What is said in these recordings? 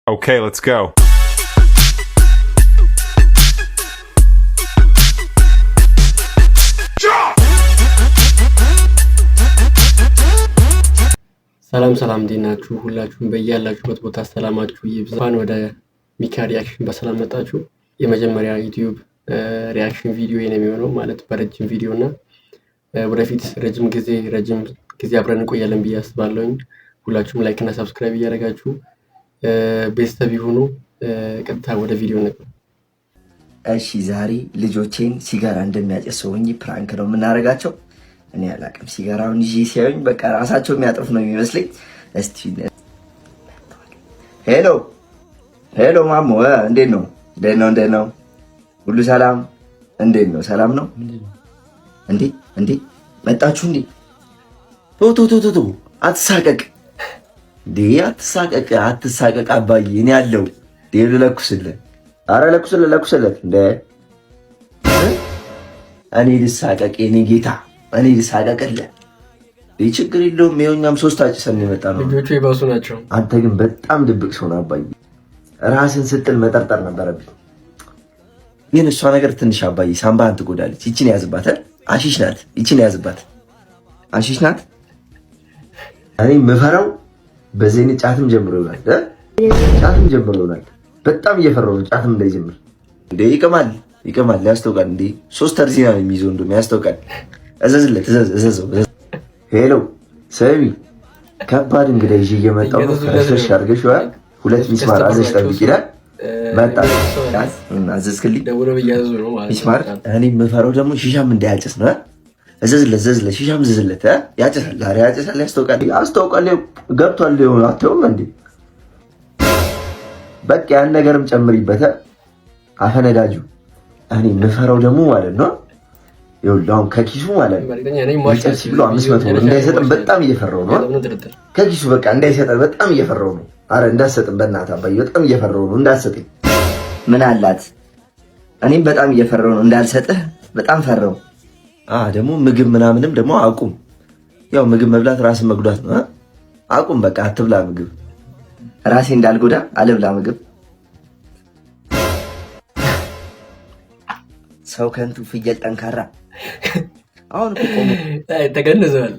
Okay, let's go. ሰላም ሰላም፣ እንዴት ናችሁ? ሁላችሁም በያላችሁበት ቦታ ሰላማችሁ ይብዛ። እንኳን ወደ ሚካ reaction በሰላም መጣችሁ። የመጀመሪያ YouTube reaction ቪዲዮ ነው የሚሆነው፣ ማለት በረጅም ቪዲዮ እና ወደፊት ረጅም ጊዜ አብረን እንቆያለን ብዬ አስባለሁኝ። ሁላችሁም like እና subscribe እያደረጋችሁ ቤተሰብ ይሁኑ። ቀጥታ ወደ ቪዲዮ እንግባ። እሺ፣ ዛሬ ልጆቼን ሲጋራ እንደሚያጨስ ሰው ሆኜ prank ነው የምናደርጋቸው። እኔ አላውቅም። ሲጋራውን ይዤ ሲያዩኝ በቃ ራሳቸው የሚያጠፉ ነው የሚመስለኝ። እስቲ hello hello፣ ማሞ፣ እንዴት ነው? እንዴት ነው? እንዴት ነው? ሁሉ ሰላም? እንዴት ነው? ሰላም ነው? እንዴ እንዴ፣ መጣችሁ እንዴ? ቶ ቶ ቶ ቶ፣ አትሳቀቅ እንዴ፣ አትሳቀቅ፣ አትሳቀቅ አባዬ፣ እኔ አለው። ልለኩስልህ። አረ ለኩስለት፣ ለኩስለት። እንደ እኔ ልሳቀቅ የኔ ጌታ፣ እኔ ልሳቀቅልህ። ችግር የለውም። ይኸው እኛም ሶስት አጭሰን የመጣ ነው። ልጆቹ የባሱ ናቸው። አንተ ግን በጣም ድብቅ ሰው ነህ አባዬ። ራስን ስትል መጠርጠር ነበረብኝ። ግን እሷ ነገር ትንሽ አባዬ ሳምባህን ትጎዳለች። ይችን ያዝባት፣ አሺሽ ናት። ይችን ያዝባት፣ አሺሽ ናት። እኔ የምፈራው በዚህ ጫትም ጀምሮ ይሆናል፣ ጫትም ጀምሮ ይሆናል። በጣም እየፈራሁ ነው ጫትም እንዳይጀምር። እንዴ ይቅማል፣ ይቅማል፣ ያስታውቃል። እንዴ ሶስት ተርዚና ነው የሚይዘው፣ እንደውም ያስታውቃል። እዘዝለት፣ እዘዝ፣ እዘዘው። Hello ሰሚ፣ ከባድ እንግዳ ይዤ እየመጣሁ ነው። ፈረሽ አድርገሽ ሁለት ሚስማር አዘሽ ጠብቂ ይላል። መጣ፣ አዘዝክልኝ ሚስማር። እኔ የምፈራው ደግሞ ሺሻም እንዳያጭስ ነው። እዘዝለት፣ እዘዝለት፣ ሺሻም እዘዝለት። ያጭሳል፣ ዛሬ ያጭሳል፣ ያስታውቃል፣ ያስታውቃል። ገብቷል። አታየውም እንዴ? በቃ ያን ነገርም ጨምሪበት፣ አፈነዳጁ። እኔ የምፈራው ደግሞ ማለት ነው፣ ይኸውልህ አሁን ከኪሱ ማለት ነው ሊጨርስ ብሎ 500 ብር እንዳይሰጥም በጣም እየፈራው ነው። ከኪሱ በቃ እንዳይሰጠን በጣም እየፈራው ነው። አረ እንዳትሰጥም በእናትህ አባዬ፣ በጣም እየፈራው ነው እንዳትሰጥኝ። ምን አላት? እኔም በጣም እየፈራው ነው እንዳልሰጥህ፣ በጣም ፈራው። ደግሞ ምግብ ምናምንም ደግሞ አቁም። ያው ምግብ መብላት ራስን መጉዳት ነው። አቁም፣ በቃ አትብላ ምግብ። ራሴ እንዳልጎዳ አልብላ ምግብ። ሰው ከንቱ፣ ፍየል ጠንካራ። አሁን እኮ ቆሞ ተገንዘዋል።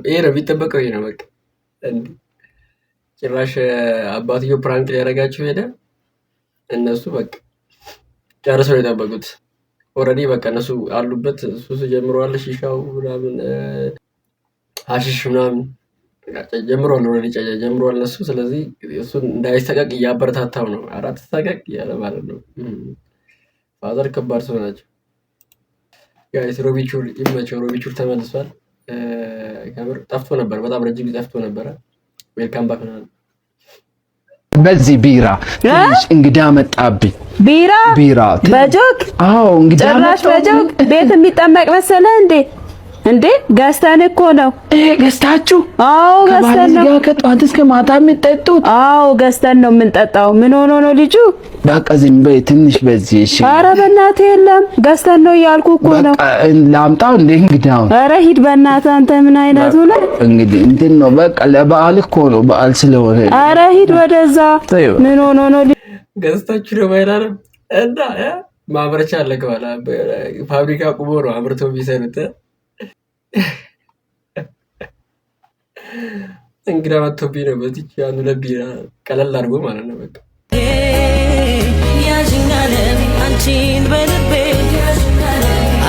ይሄ ነው የሚጠበቀው። ይሄ ነው በቃ። ጭራሽ አባትየው prank ሊያደርጋቸው ሄደ። እነሱ በቃ ጨርሰው የጠበቁት already በቃ እነሱ አሉበት ሱስ ጀምረዋል። ሺሻው ምናምን፣ ሀሺሽ ምናምን ጀምረዋል። Already ጀምረዋል እነሱ። ስለዚህ እሱን እንዳይሰቀቅ እያበረታታው ነው። አራት ሰቀቅ እያለ ማለት ነው። Father ከባድ ሰው ናቸው። Guys፣ ሮቢቹር ይመቸው። ሮቢቹር ተመልሷል። ከምር ጠፍቶ ነበር፣ በጣም ረጅም ጊዜ ጠፍቶ ነበረ። Welcome back። በዚህ ቢራ ትንሽ እንግዳ መጣብኝ። ቢራ? ቢራ። በጆግ? አዎ፣ እንግዳ። ጭራሽ በጆግ ቤት የሚጠመቅ መሰለህ እንዴ? እንዴ ገዝተን እኮ ነው። ይሄ ገዝታችሁ? አዎ፣ ገዝተን ነው። ጋር ከጧት እስከ ማታ የምትጠጡት? አዎ፣ ገዝተን ነው የምንጠጣው። ምን ሆኖ ነው ልጁ? በቃ ዝም በይ ትንሽ በዚህ። እሺ። ኧረ በእናትህ የለም፣ ገዝተን ነው እያልኩ እኮ ነው። በቃ ላምጣው እንዴ እንግዳውን? ኧረ ሂድ በእናትህ፣ አንተ ምን አይነቱ ነህ? እንግዲህ እንትን ነው፣ በቃ ለበዓል እኮ ነው፣ በዓል ስለሆነ። ኧረ ሂድ ወደዛ። ምን ሆኖ ነው? ገዝታችሁ ነው ባይላለም እና ማምረቻ አለ ከኋላ፣ ፋብሪካ ቁሞ ነው አምርተው የሚሰሩት። እንግዳ መጥቶብኝ ነው። በዚች አንዱ ለቢራ ቀለል አድርጎ ማለት ነው። በቃ አንቺን በልቤ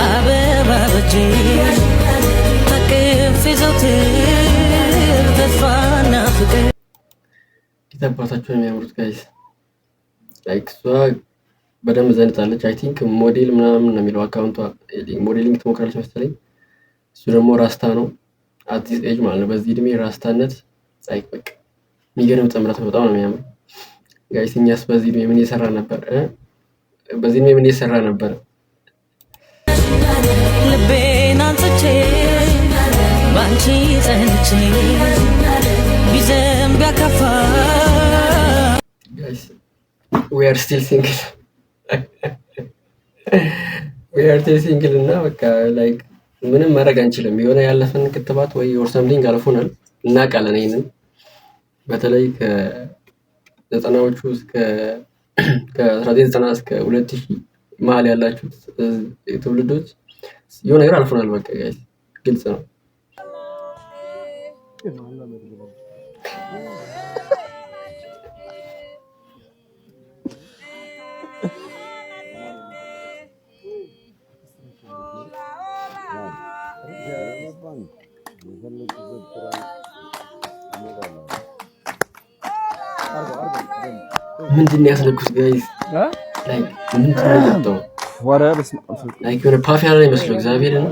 አበባ በጄ ታቅፌ ዘውትር ተስፋና ፍቅር። እንዴት አባታቸው የሚያምሩት guys! Like እሷ በደንብ ዘንጣለች። I think ሞዴል ምናምን ነው የሚለው account ቷ፣ modeling ትሞክራለች መሰለኝ። እሱ ደግሞ ራስታ ነው። At this age ማለት ነው። በዚህ እድሜ ራስታነት like በቃ የሚገርም ጥምረት ነው። በጣም ነው የሚያምር guys። እኛስ በዚህ እድሜ ምን እየሰራ ነበር? በዚህ እድሜ ምን እየሰራ ነበር? ልቤን አንጽቼ ባንቺ ጸንቼ ቢዘንብ ቢያካፋ Guys, we are still single, we are still single እና በቃ like ምንም ማድረግ አንችልም። የሆነ ያለፈን ክትባት ወይ or something አልፎናል፣ እናውቃለን። ይሄንን በተለይ ዘጠናዎቹ እስከ ከ1990 እስከ 2000 መሀል ያላችሁት ትውልዶች የሆነ ነገር አልፎናል። በቃ guys ግልጽ ነው። ምንድን ነው ያስነኩት guys? ምንድን ነው የጠጣው? Like የሆነ puff ያለ ይመስለው እግዚአብሔር ነው።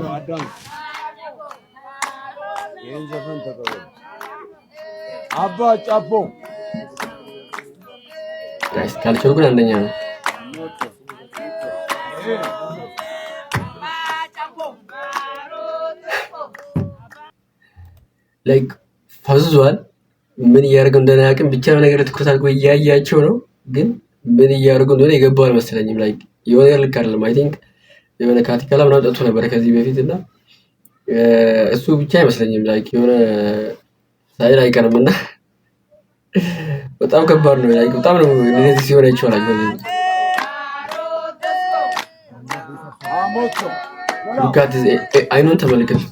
አባ ጫቦ Guys culture ኡ ግን አንደኛ ነው። Like ፈዝዟል። ምን እያደረገው እንደሆነ አያውቅም። ብቻ ነገር ትኩረት አድርጎ እያያቸው ነው፣ ግን ምን እያደረገው እንደሆነ የገባው አልመሰለኝም። Like የሆነ ነገር ልክ አይደለም። I think የሆነ ካቲካላ ምናምን ጠጥቶ ነበረ ከዚህ በፊት እና እሱ ብቻ አይመስለኝም። Like የሆነ ሳይል አይቀርም እና በጣም ከባድ ነው። Like በጣም ነው እንደዚህ ሲሆን አይቼዋለሁ። በዚህ look at አይኑን ተመልከቱ።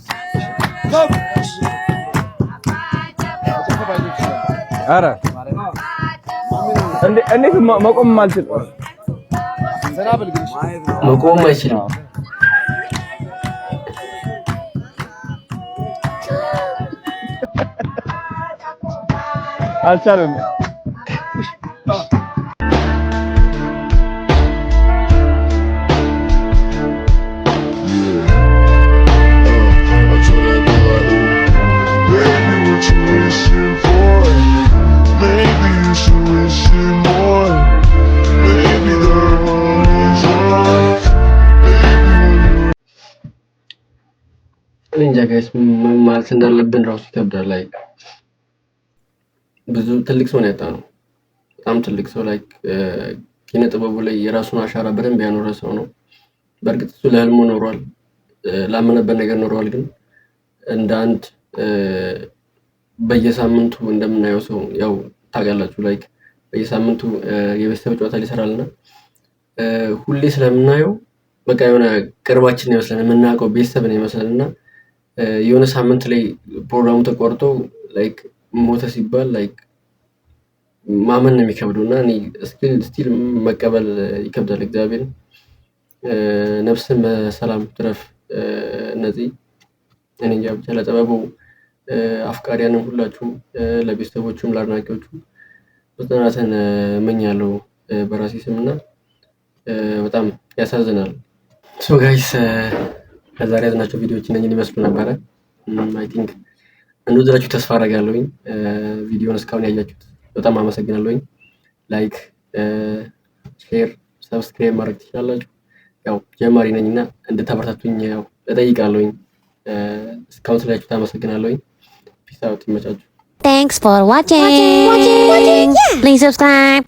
ኧረ እንዴት መቆም አልችልም። መቆም አይችልም። አልቻለም። I told that girl like, ooh, baby, what you wishing for? Maybe you should wish it more. Maybe the road is yours. Baby, when you እኔ እንጃ guys፣ ምን ማለት እንዳለብን ራሱ ይከብዳል። Like ብዙ ትልቅ ሰው ነው ያጣነው። በጣም ትልቅ ሰው፣ like ኪነ ጥበቡ ላይ የራሱን አሻራ በደንብ ያኖረ ሰው ነው። በእርግጥ እሱ ለህልሙ ኖሯል፣ ላመነበት ነገር ኖሯል። ግን እንደ አንድ በየሳምንቱ እንደምናየው ሰው ያው ታውቃላችሁ፣ like በየሳምንቱ የቤተሰብ ጨዋታ ሊሰራል እና ሁሌ ስለምናየው በቃ የሆነ ቅርባችን ነው ይመስለን፣ የምናውቀው ቤተሰብ ነው ይመስለን እና የሆነ ሳምንት ላይ ፕሮግራሙ ተቋርጦ like ሞተ ሲባል like ማመን ነው የሚከብደው እና እኔ still መቀበል ይከብዳል። እግዚአብሔርን ነፍስን በሰላም ትረፍ። እነዚህ እኔ እንጃ ብቻ ለጥበቡ አፍቃሪያንም ሁላችሁም፣ ለቤተሰቦቹም ለአድናቂዎቹም መጽናናትን እመኛለሁ በራሴ ስም እና በጣም ያሳዝናል። So guys፣ ለዛሬ ያዝናቸው ቪዲዮዎች እነኝን ይመስሉ ነበረ። I think እንደወደዳችሁ ተስፋ አደርጋለሁኝ። ቪዲዮን እስካሁን ያያችሁት በጣም አመሰግናለሁኝ። Like፣ share፣ subscribe ማድረግ ትችላላችሁ። ያው ጀማሪ ነኝ እና እንድታበረታቱኝ ያው እጠይቃለሁኝ። እስካሁን ስላያችሁት አመሰግናለሁኝ። Peace out፣ ይመቻችሁ። Thanks for watching. Please subscribe.